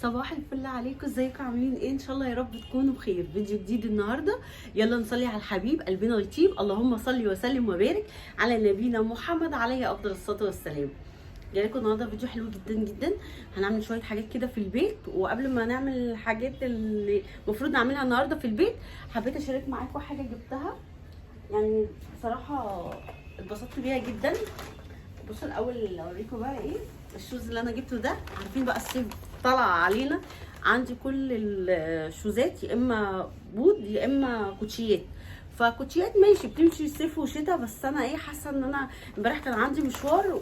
صباح الفل عليكم، ازيكم؟ عاملين ايه؟ ان شاء الله يا رب تكونوا بخير. فيديو جديد النهارده، يلا نصلي على الحبيب قلبنا يطيب. اللهم صل وسلم وبارك على نبينا محمد عليه افضل الصلاة والسلام. جاي لكم النهارده فيديو حلو جدا جدا. هنعمل شوية حاجات كده في البيت، وقبل ما نعمل الحاجات اللي المفروض نعملها النهارده في البيت حبيت اشارك معاكم حاجة جبتها، يعني بصراحة اتبسطت بيها جدا. بصوا الاول اوريكم بقى ايه ال shoes اللي انا جبته ده. عارفين بقى الصيف طلع علينا، عندي كل الشوزات يا اما بوت يا اما كوتشيات. فكوتشيات ماشي بتمشي صيف وشتاء، بس انا ايه حاسه ان انا امبارح كان عندي مشوار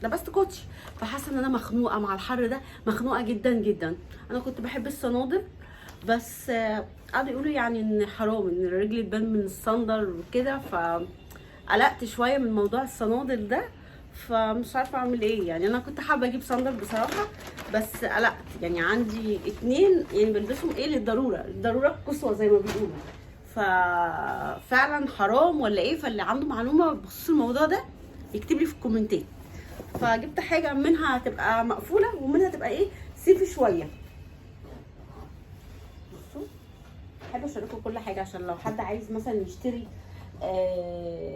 ولبست كوتشي، فحاسه ان انا مخنوقه مع الحر ده، مخنوقه جدا جدا. انا كنت بحب الصنادل، بس قعدوا يقولوا يعني ان حرام ان الرجل تبان من الصندل وكده، فقلقت شوية من موضوع الصنادل ده، فمش عارفه اعمل ايه. يعني انا كنت حابة اجيب صندل بصراحة، بس قلقت. يعني عندي اتنين يعني بلبسهم ايه للضرورة، الضرورة القصوى زي ما بيقولوا. ففعلا حرام ولا ايه؟ فاللي عنده معلومة بخصوص الموضوع ده يكتب لي في الكومنتات. فجبت حاجة منها تبقى مقفولة ومنها تبقى ايه صيفي شوية. بصوا بحب اشارككم كل حاجة عشان لو حد عايز مثلا يشتري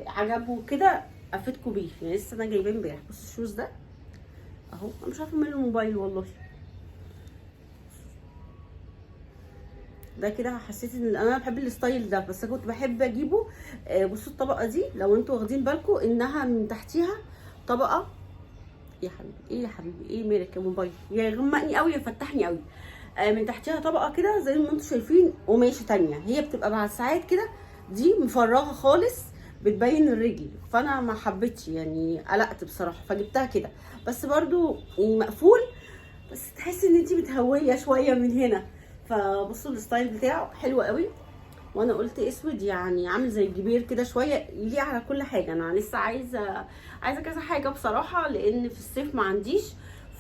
عجبه كده افيدكم بيه. يعني لسه انا جايباه امبارح. بصوا ال shoes ده اهو، انا مش عارفه مال الموبايل والله. ده كده حسيت ان انا بحب ال style ده، بس كنت بحب اجيبه. بصوا الطبقة دي لو انتوا واخدين بالكم انها من تحتيها طبقه. يا حبيبي ايه يا حبيبي ايه مالك يا موبايل؟ يا غمقني قوي يا فتحني قوي. من تحتيها طبقه كده زي ما انتوا شايفين، قماشة تانية هي بتبقى بعد ساعات كده دي مفرغة خالص بتبين الرجل. فانا ما حبيتش يعني قلقت بصراحة، فجبتها كده بس برضو مقفول، بس تحسي ان انتي متهويه شوية من هنا. فبصوا ال style بتاعه حلو قوي، وانا قلت اسود يعني عامل زي الجبير كده شوية، يليق على كل حاجة. انا لسه عايزه كذا حاجة بصراحة، لان في الصيف ما عنديش،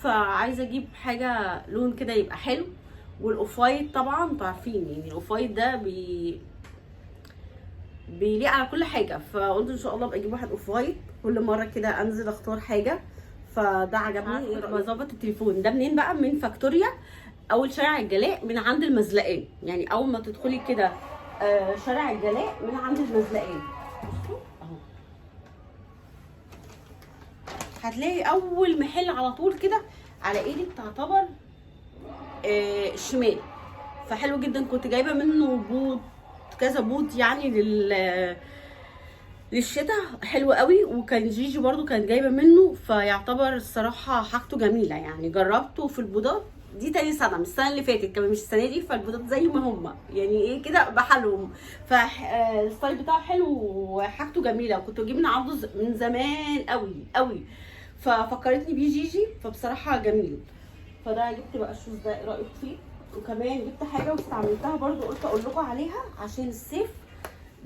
فعايزه اجيب حاجة لون كده يبقى حلو. وال off white طبعا انتوا عارفين يعني ال off white ده بيليق على كل حاجة. فقلت ان شاء الله ابقى اجيب واحد off white كل مرة كده انزل اختار حاجة. فده عجبني. بظبط التليفون ده منين بقى؟ من فاكتوريا، اول شارع الجلاء من عند المزلقان. يعني اول ما تدخلي كده شارع الجلاء من عند المزلقان، بصوا اهو هتلاقي اول محل على طول كده على ايدك تعتبر الشمال. فحلو جدا، كنت جايبه منه بوت كذا بوت يعني للشتاء، حلو قوي. وكان جيجي برضو كانت جايبه منه، فيعتبر الصراحة حاجته جميلة. يعني جربته في البوضات دي تاني سنة، مش السنة اللي فاتت كمان، مش السنة دي. فالبوضات زي ما هم يعني ايه كده بحالهم. فال style بتاعه حلو وحاجته جميلة، وكنت بجيب من عنده من زمان قوي قوي، ففكرتني بيه جيجي، فبصراحة جميل. فده جبت بقى ال shoes ده، ايه رايكم فيه؟ وكمان جبت حاجة واستعملتها برضو قلت اقول لكم عليها عشان الصيف.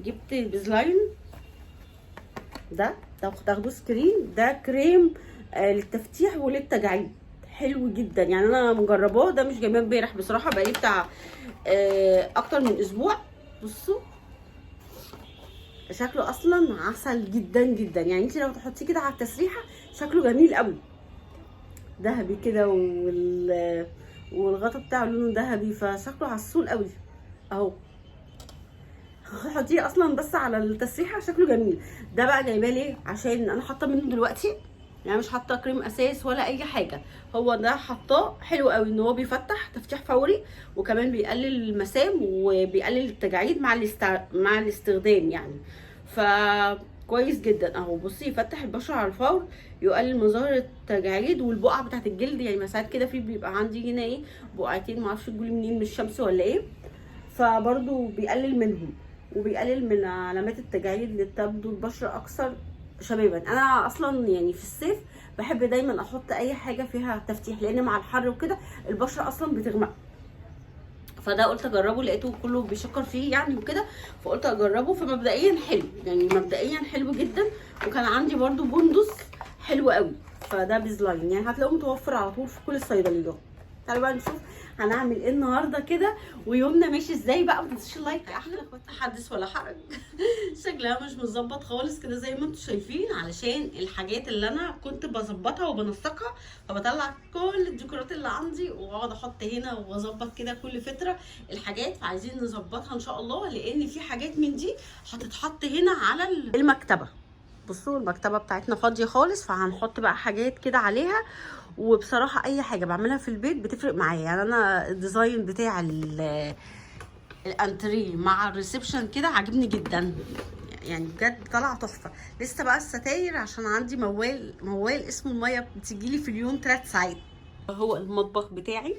جبت بيزلاين ده، تاخدوه screen، ده كريم للتفتيح وللتجاعيد، حلو جدا. يعني انا مجرباه، ده مش جايباه امبارح بصراحة، بقالي بتاع اكتر من اسبوع. بصوا شكله اصلا عسل جدا جدا، يعني انت لو تحطيه كده على التسريحه شكله جميل قوي، ذهبي كده، والغطا بتاعه لونه ذهبي، فشكله عسول قوي اهو. حطيه اصلا بس على التسريحه شكله جميل. ده بقى جايباه ليه؟ عشان انا حاطه منه دلوقتي، يعني مش حاطه كريم اساس ولا اي حاجة، هو ده حاطاه. حلو قوي ان هو بيفتح تفتيح فوري، وكمان بيقلل المسام وبيقلل التجاعيد مع الاستخدام يعني، فكويس جدا اهو. بصي يفتح البشرة على الفور، يقلل مظاهر التجاعيد والبقع بتاعت الجلد. يعني ساعات كده في بيبقى عندي هنا ايه بقعتين، معرفش تقولي منين، من الشمس ولا ايه، فبرضو بيقلل منهم وبيقلل من علامات التجاعيد لتبدو البشرة اكثر شبابا. انا اصلا يعني في الصيف بحب دايما احط اي حاجة فيها تفتيح، لان مع الحر وكده البشرة اصلا بتغمق، فده قلت اجربه، لقيته كله بيشكر فيه يعني وكده، فقلت اجربه. فمبدئيا حلو، يعني مبدئيا حلو جدا. وكان عندي برضو بوندوس حلو قوي، فده بيزلاين يعني هتلاقوه متوفر على طول في كل الصيدليات. تعالوا بقى نشوف هنعمل ايه النهارده كده ويومنا ماشي ازاي بقى. ما تنسوش ال like. احلى حدث ولا حرج. شكلها مش متظبط خالص كده زي ما انتم شايفين، علشان الحاجات اللي انا كنت بظبطها وبنسقها، فبطلع كل الديكورات اللي عندي واقعد احط هنا واظبط كده كل فترة الحاجات. فعايزين نظبطها ان شاء الله، لان في حاجات من دي هتتحط هنا على المكتبة. بصوا المكتبة بتاعتنا فاضية خالص، فهنحط بقى حاجات كده عليها. وبصراحة اي حاجة بعملها في البيت بتفرق معايا، يعني انا ال design بتاع الانتريه مع ال reception كده عاجبني جدا، يعني بجد طلع تحفة. لسه بقى الستاير عشان عندي موال اسمه المية بتجيلي في اليوم 3 ساعات. هو المطبخ بتاعي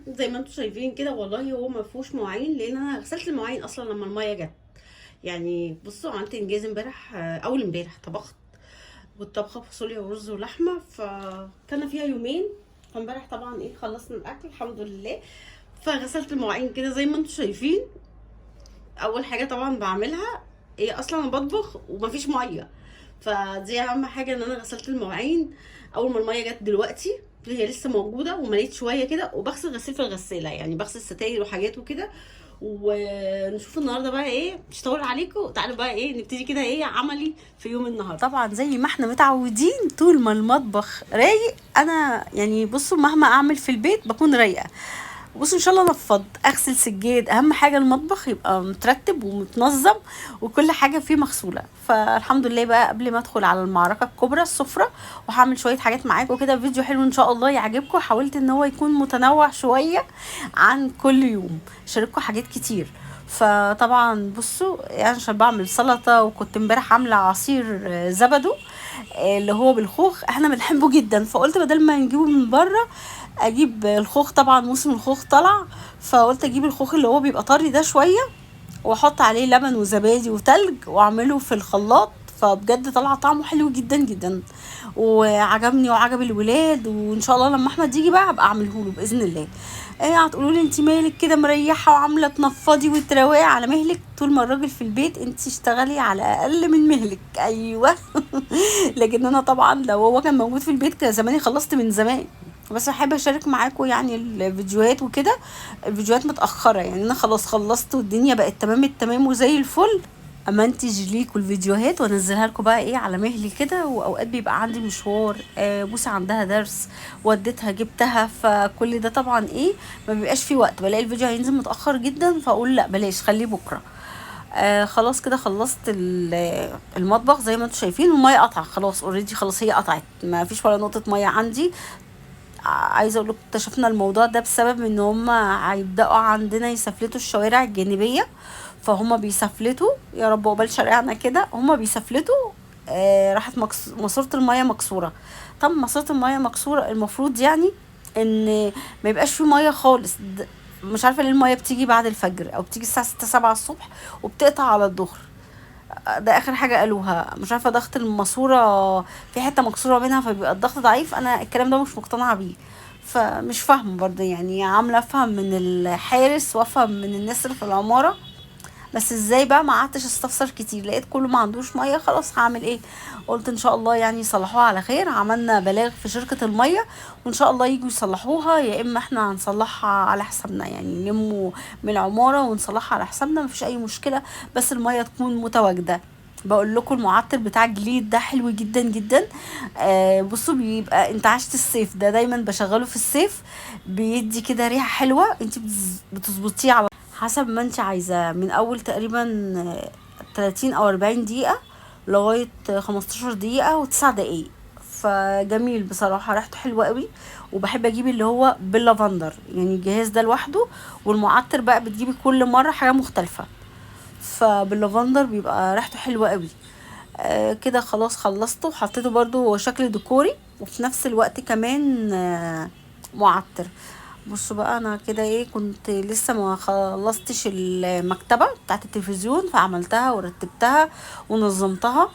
زي ما انتم شايفين كده، والله هو ما فيهوش مواعين لان انا غسلت المواعين اصلا لما المية جت. يعني بصوا عملت انجاز امبارح، اول امبارح طبخت، والطبخه فاصوليا ورز ولحمه، فكان فيها يومين. فامبارح طبعا ايه خلصنا الاكل الحمد لله، فغسلت المواعين كده زي ما انتم شايفين. اول حاجة طبعا بعملها ايه، اصلا انا بطبخ ومفيش مية، فدي اهم حاجة ان انا غسلت المواعين اول ما المية جت. دلوقتي هي لسه موجودة ومليت شوية كده، وبغسل غسيل في الغسالة، يعني بغسل ستاير وحاجات وكده. ونشوف النهارده بقى ايه، مش هطول عليكم. تعالوا بقى ايه نبتدي كده ايه عملي في يوم النهارده. طبعا زي ما احنا متعودين طول ما المطبخ رايق، انا يعني بصوا مهما اعمل في البيت بكون رايقة. بصوا ان شاء الله انفض اغسل سجاد، اهم حاجة المطبخ يبقى مترتب ومتنظم وكل حاجة فيه مغسوله. فالحمد لله بقى قبل ما ادخل على المعركة الكبرى السفرة، وهعمل شوية حاجات معاكم كده، فيديو حلو ان شاء الله يعجبكم. حاولت ان هو يكون متنوع شوية عن كل يوم، شارككم حاجات كتير. فطبعا بصوا يعني عشان بعمل سلطة، وكنت امبارح عامله عصير زبدو اللي هو بالخوخ، احنا بنحبه جدا، فقلت بدل ما نجيبه من بره اجيب الخوخ. طبعا موسم الخوخ طلع، فقلت اجيب الخوخ اللي هو بيبقى طري ده شوية، واحط عليه لبن وزبادي وتلج واعمله في الخلاط. فبجد طلع طعمه حلو جدا جدا وعجبني وعجب الولاد. وان شاء الله لما احمد يجي بقى هبقى اعمله له باذن الله. ايه هتقولوا لي انت مالك كده مريحه وعامله تنفضي وتروقي على مهلك؟ طول ما الراجل في البيت انت اشتغلي على اقل من مهلك. ايوه لكن انا طبعا لو هو كان موجود في البيت كان زماني خلصت من زمان. بس بحب اشارك معاكم يعني الفيديوهات وكده. الفيديوهات متاخرة، يعني انا خلاص خلصت والدنيا بقت تمام التمام وزي الفل. امنتج ليكم الفيديوهات وانزلها لكم بقى ايه على مهلي كده. واوقات بيبقى عندي مشوار، بوسه عندها درس وديتها جبتها، فكل ده طبعا ايه ما بيبقاش في وقت، بلاقي الفيديو هينزل متاخر جدا، فاقول لا بلاش خليه بكره. خلاص كده خلصت المطبخ زي ما انتم شايفين، والمية قطع خلاص already، خلاص هي قطعت، ما فيش ولا نقطة مية عندي. عايزه اقول لكم اكتشفنا الموضوع ده بسبب ان هم هيبداوا عندنا يسفلتوا الشوارع الجانبية، فهم بيسفلتوا يا رب عقبال شارعنا كده، هم بيسفلتوا راحت ماسوره المية مكسورة. طب ماسوره المية مكسورة المفروض يعني ان ما يبقاش في مية خالص. مش عارفه ليه المية بتيجي بعد الفجر او بتيجي الساعة 6 7 الصبح وبتقطع على الظهر، ده اخر حاجة قالوها. مش عارفه ضغط الماسورة في حتة مكسورة منها فبيبقى الضغط ضعيف، انا الكلام ده مش مقتنعة بيه، فمش فاهمه برضه، يعني عامله افهم من الحارس وافهم من الناس اللي في العمارة، بس ازاي بقى ما قعدتش استفسر كتير، لقيت كله ما عندوش مية، خلاص هعمل ايه؟ قلت ان شاء الله يعني يصلحوها على خير. عملنا بلاغ في شركة المية وان شاء الله يجوا يصلحوها، يا اما احنا هنصلحها على حسابنا، يعني نلموا من العمارة ونصلحها على حسابنا، مفيش اي مشكلة، بس المية تكون متواجدة. بقول لكم المعطر بتاع جليد ده حلو جدا جدا. بصوا بيبقى انتعاشة الصيف، ده دايما بشغله في الصيف، بيدي كده ريحه حلوة، انت بتظبطيه على حسب ما انت عايزاه، من اول تقريبا 30 او 40 دقيقة لغاية 15 دقيقة و9 دقايق. فجميل بصراحة، ريحته حلوة قوي. وبحب اجيب اللي هو باللافندر، يعني الجهاز ده لوحده، والمعطر بقى بتجيبي كل مرة حاجة مختلفة، فباللافندر بيبقى ريحته حلوة قوي. كده خلاص خلصته، وحطيته برضو شكل ديكوري وفي نفس الوقت كمان معطر. بصوا بقى انا كده ايه، كنت لسه ما خلصتش المكتبة بتاعت التلفزيون، فعملتها ورتبتها ونظمتها.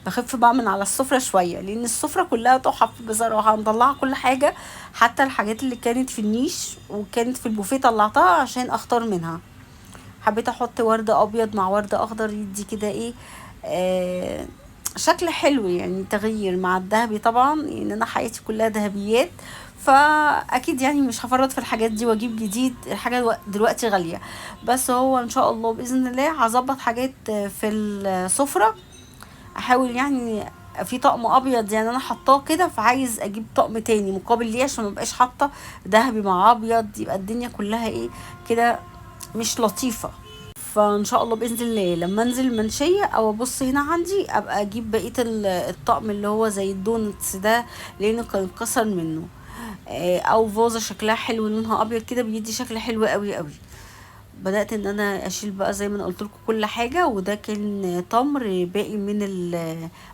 بخف بقى من على السفرة شوية لان السفرة كلها تحف بصراحة، مطلعه كل حاجة، حتى الحاجات اللي كانت في النيش وكانت في البوفيه طلعتها عشان اختار منها. حبيت احط ورد ابيض مع ورد اخضر يدي كده ايه شكل حلو، يعني تغيير مع الذهبي طبعا، يعني انا حياتي كلها ذهبيات، فاكيد يعني مش هفرط في الحاجات دي واجيب جديد، الحاجة دلوقتي غالية. بس هو ان شاء الله باذن الله هظبط حاجات في السفرة، احاول يعني في طقم ابيض يعني انا حطاه كده، فعايز اجيب طقم تاني مقابل ليه عشان ما بقاش حاطه ذهبي مع ابيض، يبقى الدنيا كلها ايه كده مش لطيفة. فان شاء الله باذن الله لما انزل المنشيه او ابص هنا عندي ابقى اجيب بقية الطقم اللي هو زي ال donuts ده، لانه كان اتكسر منه، او فازة شكلها حلو لونها ابيض كده بيدي شكل حلو قوي قوي. بدات ان انا اشيل بقى زي ما انا قلت لكم كل حاجة. وده كان تمر باقي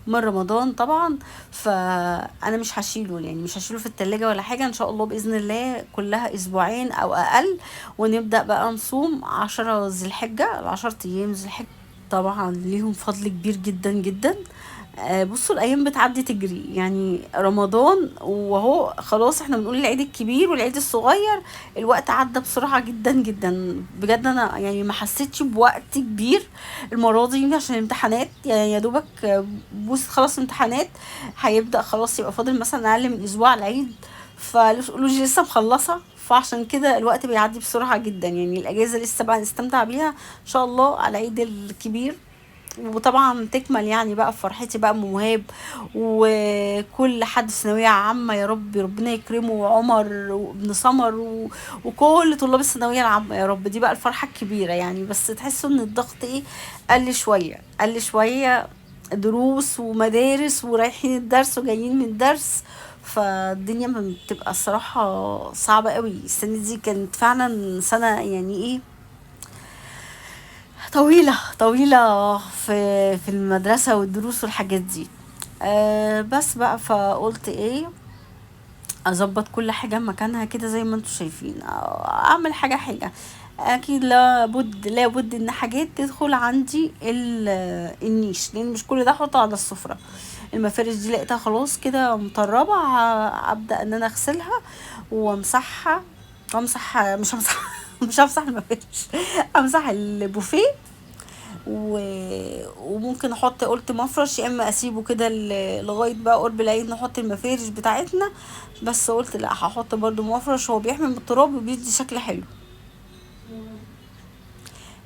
من رمضان طبعا، فانا مش هشيله يعني مش هشيله في التلاجة ولا حاجة، ان شاء الله باذن الله كلها اسبوعين او اقل ونبدا بقى نصوم 10 ذي الحجة، ال10 ايام ذي الحجة طبعا ليهم فضل كبير جدا جدا. بصوا الايام بتعدي تجري، يعني رمضان وهو خلاص احنا بنقول العيد الكبير والعيد الصغير، الوقت عدى بسرعة جدا جدا بجد. انا يعني ما حسيتش بوقت كبير المرة دي عشان الامتحانات، يعني يا دوبك بص خلاص امتحانات هيبدا خلاص، يبقى فاضل مثلا اقل من اسبوع العيد، فلوجي لسه مخلصة، فعشان كده الوقت بيعدي بسرعة جدا. يعني الاجازة لسه بقى نستمتع بيها ان شاء الله على العيد الكبير، وطبعا تكمل يعني بقى فرحتي بقى مهاب وكل حد في ثانوية عامة يا رب ربنا يكرمه، وعمر وابن سمر وكل طلاب الثانوية العامة يا رب، دي بقى الفرحة الكبيرة يعني. بس تحسوا ان الضغط ايه قل شوية، قل شوية، دروس ومدارس ورايحين الدرس وجايين من الدرس، فالدنيا بتبقى الصراحة صعبة قوي. السنة دي كانت فعلا سنة يعني ايه طويلة طويلة في المدرسة والدروس والحاجات دي. بس بقى فقلت ايه اظبط كل حاجة مكانها كده زي ما انتم شايفين، اعمل حاجة حاجة اكيد لابد ان حاجات تدخل عندي النيش، لان مش كل ده احطه على السفرة. المفارش دي لقيتها خلاص كده مطربة، ابدأ ان انا اغسلها وامسحها، امسح مش همسح مش همسح المفارش، امسح البوفيه، وممكن احط قلت مفرش، يا اما اسيبه كده لغاية بقى قرب العيد نحط المفارش بتاعتنا، بس قلت لا هحط برضو مفرش، هو بيحمي من التراب وبيدي شكل حلو.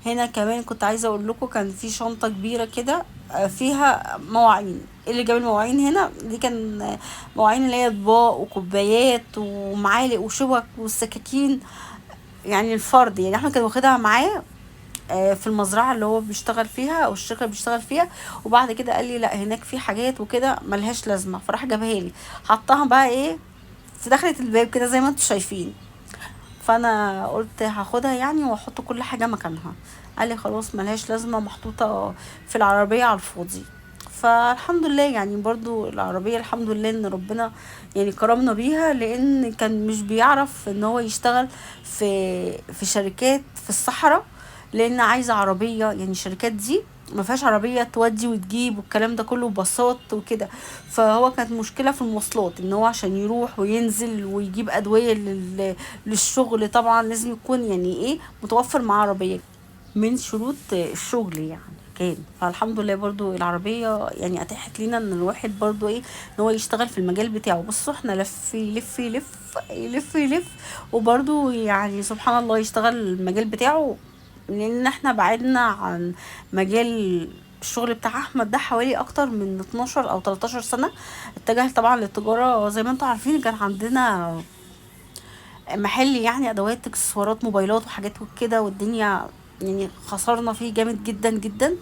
هنا كمان كنت عايزه اقول لكم كان في شنطه كبيرة كده فيها مواعين، اللي جاب المواعين هنا دي كان مواعين اللي هي اطباق وكوبايات ومعالق وشوك والسكاكين، يعني الفرد يعني احنا كان واخدها معاه في المزرعة اللي هو بيشتغل فيها او الشركة اللي بيشتغل فيها، وبعد كده قال لي لا هناك في حاجات وكده ملهاش لازمه، فراح جابها لي حطها بقى ايه في دخلة الباب كده زي ما انتم شايفين. فانا قلت هاخدها يعني واحط كل حاجة مكانها، قال لي خلاص ملهاش لازمه محطوطة في العربية على الفاضي. فالحمد لله يعني برضو العربية الحمد لله ان ربنا يعني كرمنا بيها، لان كان مش بيعرف ان هو يشتغل في شركات في الصحراء، لان عايزه عربية، يعني الشركات دي ما فيهاش عربية تودي وتجيب والكلام ده كله باصات وكده، فهو كانت مشكلة في المواصلات ان هو عشان يروح وينزل ويجيب ادوية للشغل طبعا لازم يكون يعني ايه متوفر مع عربية من شروط الشغل يعني كان. فالحمد لله برضو العربية يعني اتاحت لنا ان الواحد برضو ايه ان هو يشتغل في المجال بتاعه. بصوا احنا لف يلف يلف يلف يلف، وبرضو يعني سبحان الله يشتغل المجال بتاعه، لان احنا بعدنا عن مجال الشغل بتاع احمد ده حوالي اكتر من 12 او 13 سنة. اتجه طبعا للتجارة زي ما انتم عارفين، كان عندنا محل يعني ادوات اكسسوارات موبايلات وحاجات وكده، والدنيا يعني خسرنا فيه جامد جدا جدا.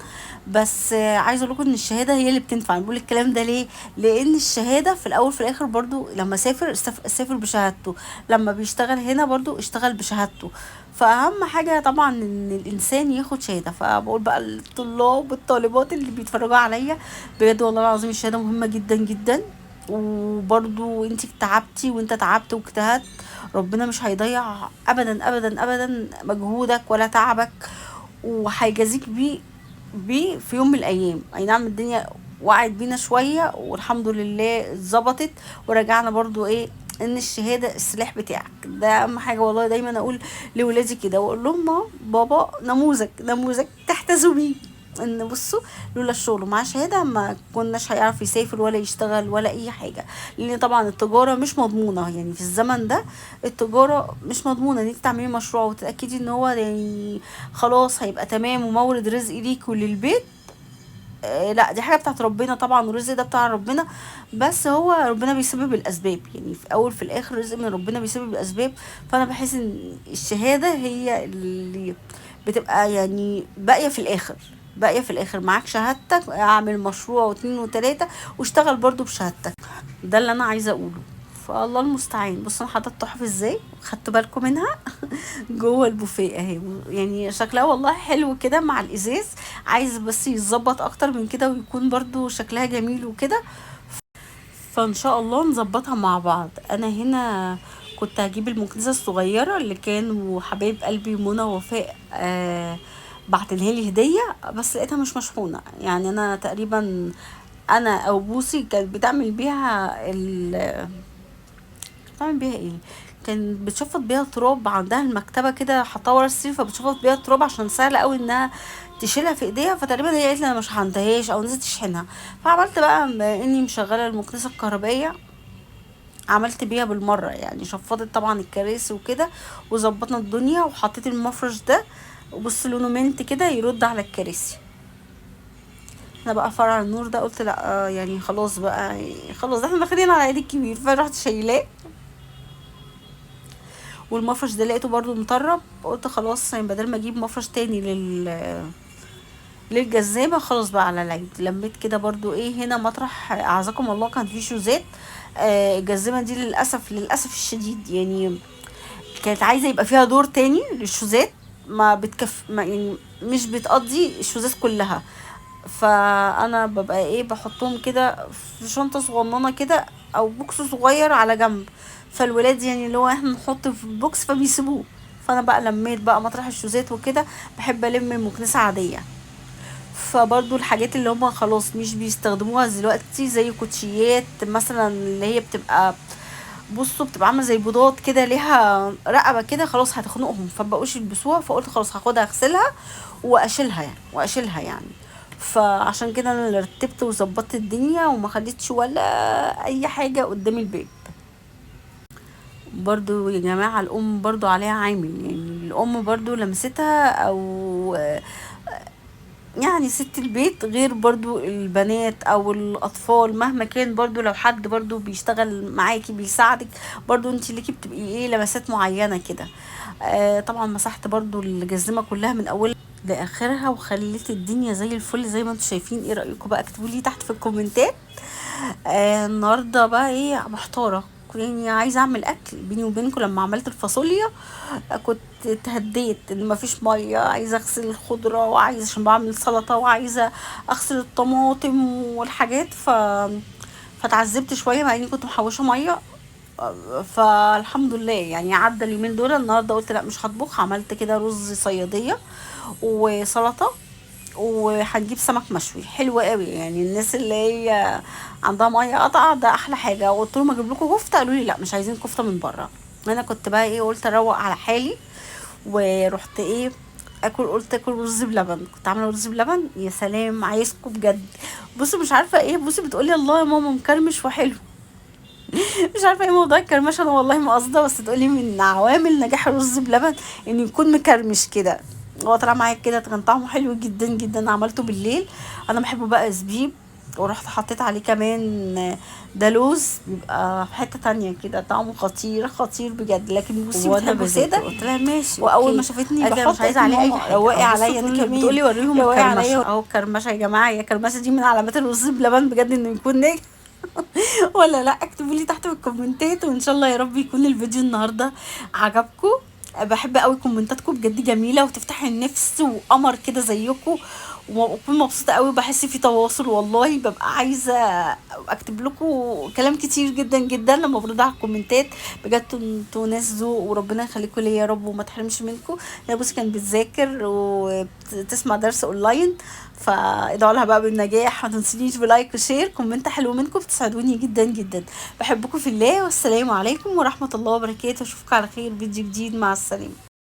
بس عايزه اقول لكم ان الشهادة هي اللي بتنفع. بقول الكلام ده ليه؟ لان الشهادة في الاول في الاخر برضو لما سافر سافر بشهادته، لما بيشتغل هنا برضو اشتغل بشهادته. فاهم حاجة طبعا ان الانسان ياخد شهادة. فبقول بقى للطلاب والطالبات اللي بيتفرجوا عليا بجد والله العظيم الشهادة مهمة جدا جدا. وبرضو انت تعبتي وانت تعبت واجتهدت، ربنا مش هيضيع ابدا ابدا ابدا مجهودك ولا تعبك، وهيجازيك بيه في يوم من الايام. اي نعم الدنيا وقعت بينا شوية والحمد لله اتظبطت ورجعنا برضو ايه ان الشهادة السلاح بتاعك ده اهم حاجة. والله دايما اقول لولادي كده واقول لهم بابا نموذج، نموذج تحتذوا بيه. ان بصوا لولا الشغل ومعاه شهادة ما كناش هيعرف يسافر ولا يشتغل ولا اي حاجة، لان طبعا التجارة مش مضمونه. يعني في الزمن ده التجارة مش مضمونه ان انت تعملي مشروع وتتاكدي ان هو يعني خلاص هيبقى تمام ومورد رزق ليك وللبيت. لا دي حاجة بتاعت ربنا طبعا، والرزق ده بتاع ربنا، بس هو ربنا بيسبب الاسباب. يعني في اول في الاخر رزق من ربنا بيسبب الاسباب. فانا بحس ان الشهادة هي اللي بتبقى يعني باقية في الاخر، باقية في الاخر. معاك شهادتك، اعمل مشروع واتنين وتلاتة واشتغل برضو بشهادتك. ده اللي انا عايزه اقوله، فالله المستعان. بصوا انا حاطه التحف ازاي، خدتوا بالكم منها جوه البوفيه اهي، يعني شكلها والله حلو كده مع الازاز، عايز بس يتظبط اكتر من كده ويكون برضو شكلها جميل وكده. فان شاء الله نظبطها مع بعض. انا هنا كنت هجيب المكنسة الصغيرة اللي كانوا حبايب قلبي منى ووفاء بعتلها لي هديه، بس لقيتها مش مشحونه. يعني انا تقريبا انا او بوسي كانت بتعمل بيها بتعمل بيها ايه، كان بتشفط بيها تراب عندها المكتبة كده، حطها ورا السرير فبتشفط بيها تراب عشان سهل قوي انها تشيلها في ايديها. فتقريبا هي قالت لي انا مش شحنتهاش او نزلت تشحنها. فعملت بقى اني مشغله المكنسة الكهربائية، عملت بيها بالمرة، يعني شفطت طبعا الكراسي وكده وظبطنا الدنيا، وحطيت المفرش ده وبص لونه منت كده يرد على الكراسي. انا بقى فرع النور ده قلت لا يعني خلاص بقى، يعني خلاص احنا داخلين على عيد الكبير، فرحت شايلاه. والمفرش ده لقيته برضو مطرب، قلت خلاص يعني بدل ما اجيب مفرش تاني للجزامه خلاص بقى على العيد. لميت كده برضو ايه هنا مطرح اعزكم الله كان فيه شوزات. الجزامه دي للاسف الشديد يعني كانت عايزه يبقى فيها دور تاني للشوزات، ما بتكف، ما يعني مش بتقضي الشوزات كلها. فانا ببقى ايه بحطهم كده في شنطه صغننه كده او box صغير على جنب، فالولاد يعني اللي هو احنا نحط في box فبيسيبوه. فانا بقى لميت بقى مطرح الشوزات وكده، بحب الم المكنسة عادية. فبرضو الحاجات اللي هما خلاص مش بيستخدموها دلوقتي زي كوتشيات مثلا اللي هي بتبقى بصوا بتبقى عامله زي بيضات كده ليها رقبة كده، خلاص هتخنقهم فمبقوش يلبسوها. فقلت خلاص هاخدها اغسلها واشيلها يعني، واشيلها يعني. فعشان كده انا اللي رتبت وظبطت الدنيا وما خليتش ولا اي حاجة قدام الباب. برضو يا جماعة الام برضو عليها عامل، يعني الام برضو لمستها او يعني ست البيت غير برضو البنات او الاطفال مهما كان. برضو لو حد برضو بيشتغل معاكي بيساعدك برضو انت ليكي بتبقي ايه لمسات معينة كده. طبعا مسحت برضو الجزمة كلها من اول لاخرها وخليت الدنيا زي الفل زي ما انتم شايفين. ايه رايكم بقى؟ اكتبوا لي تحت في الكومنتات. النهارده بقى ايه محتارة، يعني عايزه اعمل اكل. بيني وبينكم لما عملت الفاصوليا كنت اتهديت ان مفيش مية، عايزه اغسل الخضرة وعايزه عشان بعمل سلطة وعايزه اغسل الطماطم والحاجات، فتعذبت شوية مع اني كنت محوشه مية. فالحمد لله يعني عدى اليومين دول. النهارده قلت لا مش هطبخ، عملت كده رز صياديه وسلطة وهنجيب سمك مشوي حلو قوي. يعني الناس اللي هي عندها مية قطع ده احلى حاجة. قلت لهم اجيب لكم كفته، قالوا لي لا مش عايزين كفته من بره. انا كنت بقى ايه قلت اروق على حالي ورحت ايه اكل، قلت اكل رز بلبن. كنت عامله رز بلبن يا سلام، عايزكم بجد. بصوا مش عارفه ايه، بصي بتقولي الله يا ماما مكرمش وحلو مش عارفه ايه موضوع الكرمشه، انا والله ما قصده، بس تقولي من عوامل نجاح الرز بلبن انه يكون مكرمش كده. هو طلع معايا كده كان طعمه حلو جدا جدا. عملته بالليل، انا بحبه بقى زبيب، ورحت حطيت عليه كمان ده لوز، بيبقى في حتة تانية كده طعمه خطير خطير بجد. لكن بصي وانا بتحبه بذاكر ساده. قلت لها ماشي واول ما okay. شافتني قالت لي بحط مش عايزه عليه اي حاجة. روقي أو بصوا عليا انا كل كمان، بتقولي وريهم روقي عليا. الكرمشه. اهو الكرمشه يا جماعة، يا كرمشه دي من علامات الرز بلبن بجد انه يكون ناجح ولا لا؟ اكتبوا لي تحت في الكومنتات، وان شاء الله يا رب يكون الفيديو النهارده عجبكم. بحب قوي كومنتاتكم بجد جميلة وتفتح النفس وقمر كده زيكم، وبكون مبسوطة قوي وبحس في تواصل. والله ببقى عايزه اكتب لكم كلام كتير جدا جدا لما برد على الكومنتات. بجد انتوا ناس ذوق وربنا يخليكم ليا يا رب وما تحرمش منكم. يا بصي كانت بتذاكر وبتسمع درس اونلاين، فادعوا لها بقى بالنجاح. ما تنسونيش ب like و share، comment حلو منكم بتساعدوني جدا جدا. بحبكم في الله، والسلام عليكم ورحمة الله وبركاته. اشوفكم على خير فيديو جديد، مع السلامة.